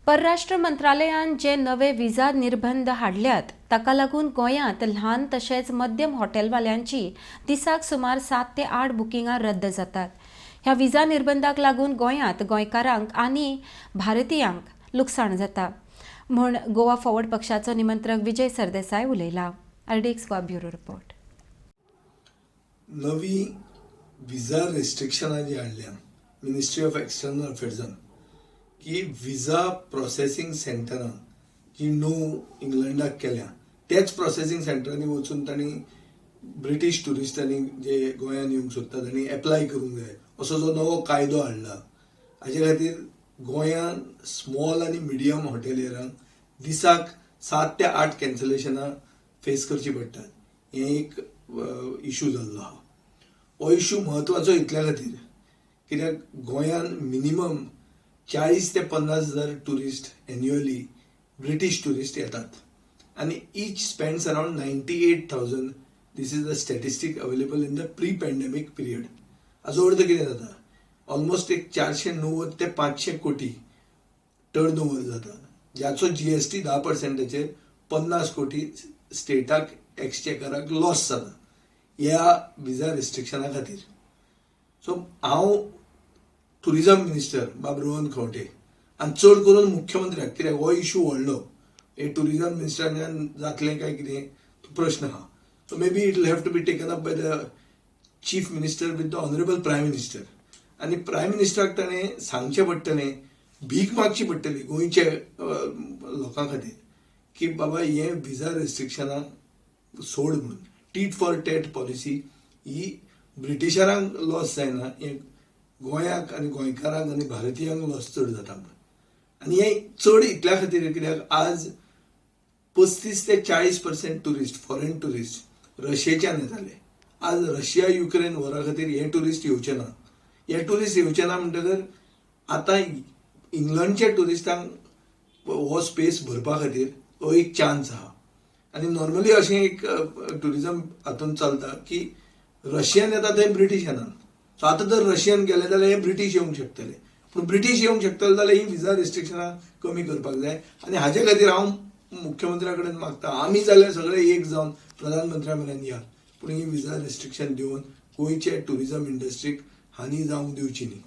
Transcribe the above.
परराष्ट्र मंत्रालयान जे नवे विजा निर्बंध हाडल्यात ताका लागून गोंयांत ल्हान तशेंच मध्यम हॉटेलवाल्यांची दिसाक सुमार 7 ते 8 बुकिंगां रद्द जातात. ह्या विजा निर्बंधाक लागून गोंयांत गोंयकारांक आनी भारतीयांक लुकसाण जाता म्हूण गोवा फॉरवर्ड पक्षाचो निमंत्रक विजय सरदेसाय उलयला. RDX Goa, bureau report. नवी विजा रेस्ट्रिक्शनां जी हाडल्या मिनिस्ट्री ऑफ एक्सटर्नल अफेर्सान की विजा प्रोसेसिंग सेंटरां जी णव इंग्लंडाक केल्या, तेच प्रोसेसिंग सेंटरांनी वचून तांणी ब्रिटीश ट्युरिस्टांनी जे गोंयांत येवंक सोदता तांणी एप्लाय करूंक जाय असो जो नवो कायदो हाडला, हाजे खातीर गोंयांत स्मॉल आनी मिडियम हॉटेलियरांक दिसाक 7 ते 8 कॅन्सलेशनां फेस करची पडटात. हें एक इशू जाल्लो आहा. हो इशू म्हत्वाचो इतल्या खातीर कित्याक गोंयांत मिनिमम 40 ते 50 हजार ट्युरिस्ट एन्युअली, ब्रिटीश ट्युरिस्ट येतात आनी each spends around 98,000. This is the statistic available in the pre pandemic period. हाजो अर्थ कितें जाता? ऑलमोस्ट एक 490 ते 500 कोटी टर्न ओवर जाता, ज्याचो जीएसटी 10 पर्संटाचेर 50 कोटी स्टेटाक, एक्सचेकराक लॉस जाता ह्या विजा रिस्ट्रिक्शना खातीर. सो हांव टुरिजम मिनिस्टर बाब रोहन खंवटे आनी चड करून मुख्यमंत्र्याक, कित्याक हो इशू व्हडलो, हे टुरिजम मिनिस्टरान जातलें काय कितें तो प्रश्न आहा. So maybe it will have to be taken up by the Chief Minister with the Honourable Prime Minister आनी प्रायम मिनिस्टराक ताणें सांगचें पडटलें, भीक मागची पडटली गोंयच्या लोकां खातीर की बाबा, हें विजा रेस्ट्रिक्शनां सोड म्हणून. टीट फॉर टॅट पॉलिसी ही ब्रिटिशरांक लॉस जायना, हें गोंयाक आनी गोंयकारांक आनी भारतीयांक लॉस चड जाता म्हणून. आनी हें चड इतल्या खातीर कित्याक आज 35 ते 40% ट्युरिस्ट, फॉरेन ट्युरिस्ट रशियेच्यान येताले. आज रशिया युक्रेन वॉरा खातीर हे ट्युरिस्ट येवचे ना. हे ट्युरिस्ट येवचे ना म्हणटकर आतां इंग्लंडच्या ट्युरिस्टांक हो स्पेस भरपा खातीर हो एक चान्स आहा. आनी नॉर्मली अशें एक ट्युरिजम हातून चलता की रशियन येता थंय ब्रिटीश येनात. सो आतां जर रशियन गेले जाल्यार हे ब्रिटीश येवंक शकतले. पूण ब्रिटीश येवंक शकतले जाल्यार ही विजा रिस्ट्रिक्शनां कमी करपाक जाय. आनी हाजे खातीर हांव मुख्यमंत्र्या कडेन मागता, आमी जाल्यार सगळे एक जावन प्रधानमंत्र्या मेरेन या, पूण ही विजा रिस्ट्रिक्शन दिवन गोंयचे ट्युरिजम इंडस्ट्रीक हानी जावंक दिवची न्ही.